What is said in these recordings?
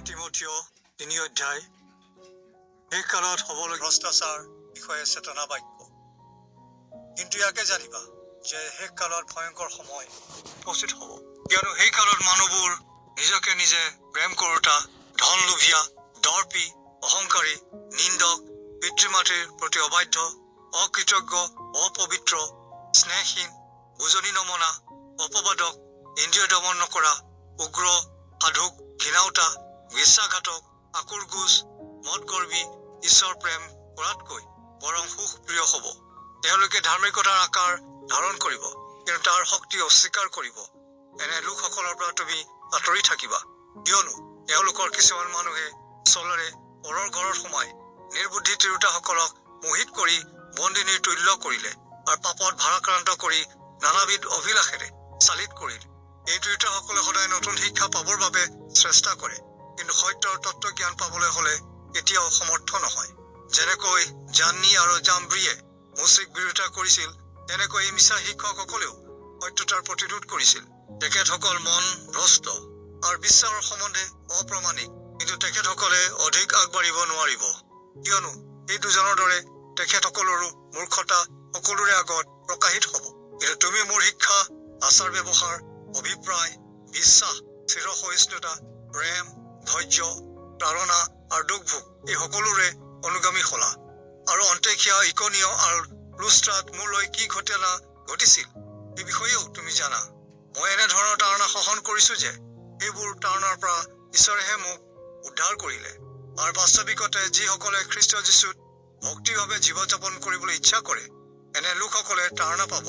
তীমথিয় 3 অধ্যায়। শেষ কালত হ'বলগীয়া ভ্ৰষ্টাচাৰ বিষয়ে চেতনা বাক্য। কিন্তু ইয়াকে জানিবা যে শেষ কালত ভয়ংকৰ সময় উপস্থিত হ'ব। কিয়নো সেই কালত মানুহবোৰ নিজকে নিজে প্ৰেম কৰোতা, ধন লোভীয়া, দৰ্পী, অহংকাৰী, নিন্দক, পিতৃ মাতৃৰ প্ৰতি অবাধ্য, অকৃতজ্ঞ, অপবিত্ৰ, স্নেহহীন, বুজনি নমনা, অপবাদক, ইন্দ্ৰিয় দমন নকৰা, উগ্ৰ, সাধুক ঘৃণাওতা, বিশ্বাসঘাতক, আঁকোৰগোজ, মদগৰ্বী, ঈশ্বৰ প্ৰেম কৰাতকৈ বৰং সুখ প্ৰিয় হ'ব। তেওঁলোকে ধাৰ্মিকতাৰ আকাৰ ধাৰণ কৰিব, কিন্তু তাৰ শক্তি অস্বীকাৰ কৰিব। এনে লোকসকলৰ পৰা তুমি আঁতৰি থাকিবা। কিয়নো তেওঁলোকৰ কিছুমান মানুহে চলেৰে পৰৰ ঘৰত সোমাই নিৰ্বুদ্ধি তিৰোতাসকলক মোহিত কৰি বন্দিনীৰ তুল্য কৰিলে আৰু পাপত ভাৰাক্ৰান্ত কৰি নানাবিধ অভিলাষেৰে চালিত কৰিলে। এই তিৰোতাসকলে সদায় নতুন শিক্ষা পাবৰ বাবে চেষ্টা কৰে, কিন্তু সত্যৰ তত্ত্বজ্ঞান পাবলৈ হলে কেতিয়াও সমৰ্থ নহয়। যেনেকৈ জান্নী আৰু জাম্ব্ৰিয়ে মোচিক বিৰোধিতা কৰিছিল, তেনেকৈ এই মিছা শিক্ষকসকলেও সত্যতাৰ প্ৰতিৰোধ কৰিছিল। তেখেতসকল মন ভ্ৰষ্ট আৰু বিশ্বাসৰ সম্বন্ধে অপ্ৰমাণিক, কিন্তু তেখেতসকলে অধিক আগবাঢ়িব নোৱাৰিব। কিয়নো এই দুজনৰ দৰে তেখেতসকলৰো মূৰ্খতা সকলোৰে আগত প্ৰকাশিত হ'ব। কিন্তু তুমি মোৰ শিক্ষা, আচাৰ ব্যৱহাৰ, অভিপ্ৰায়, বিশ্বাস, চিৰসহিষ্ণুতা, প্ৰেম, ধৈৰ্য, তাড়না আৰু দুখভোগ, এই সকলোৰে অনুগামী হলা। আৰু অন্তেখিয়া, ইকনিয় আৰু লুস্ত্ৰাত মোলৈ কি ঘটনা ঘটিছিল, সেই বিষয়েও তুমি জানা। মই এনেধৰণৰ তাড়না সহন কৰিছো যে সেইবোৰ তাড়নাৰ পৰা ঈশ্বৰেহে মোক উদ্ধাৰ কৰিলে। আৰু বাস্তৱিকতে যিসকলে খ্ৰীষ্ট যীশুত ভক্তিভাৱে জীৱন যাপন কৰিবলৈ ইচ্ছা কৰে, এনে লোকসকলে তাড়না পাব।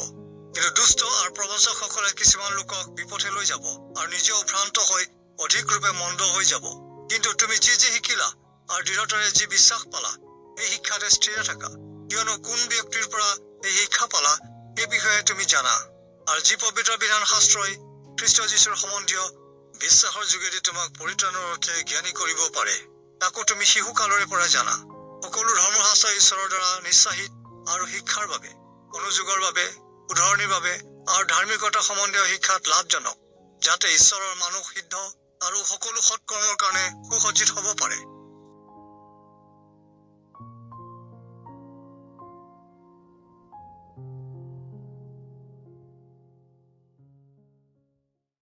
কিন্তু দুষ্ট আৰু প্ৰবঞ্চকসকলে কিছুমান লোকক বিপথে লৈ যাব আৰু নিজেও ভ্ৰান্ত হৈ অধিক ৰূপে মন্দ হৈ যাব। কিন্তু তুমি যি যি শিকিলা আৰু দৃঢ়তাৰে যি বিশ্বাস পালা, সেই শিক্ষাতে স্থিৰে থাকা। কিয়নো কোন ব্যক্তিৰ পৰা এই শিক্ষা পালা, সেই বিষয়ে তুমি জানা। আৰু যি পবিত্ৰ বিধান শাস্ত্ৰই খ্ৰীষ্ট যীশুৰ সম্বন্ধীয় বিশ্বাসৰ যোগেদি তোমাক পৰিত্ৰাণৰ অৰ্থে জ্ঞানী কৰিব পাৰে, তাকো তুমি শিশুকালৰে পৰা জানা। সকলো ধৰ্মশাস্ত্ৰ ঈশ্বৰৰ দ্বাৰা নিঃশ্বাসিত আৰু শিক্ষাৰ বাবে, অনুযোগৰ বাবে, শুধৰণিৰ বাবে আৰু ধাৰ্মিকতা সম্বন্ধীয় শিক্ষাত লাভজনক, যাতে ঈশ্বৰৰ মানুহ সিদ্ধ আৰু সকলো সৎকৰ্মৰ কাৰণে সুসজ্জিত হ'ব পাৰে।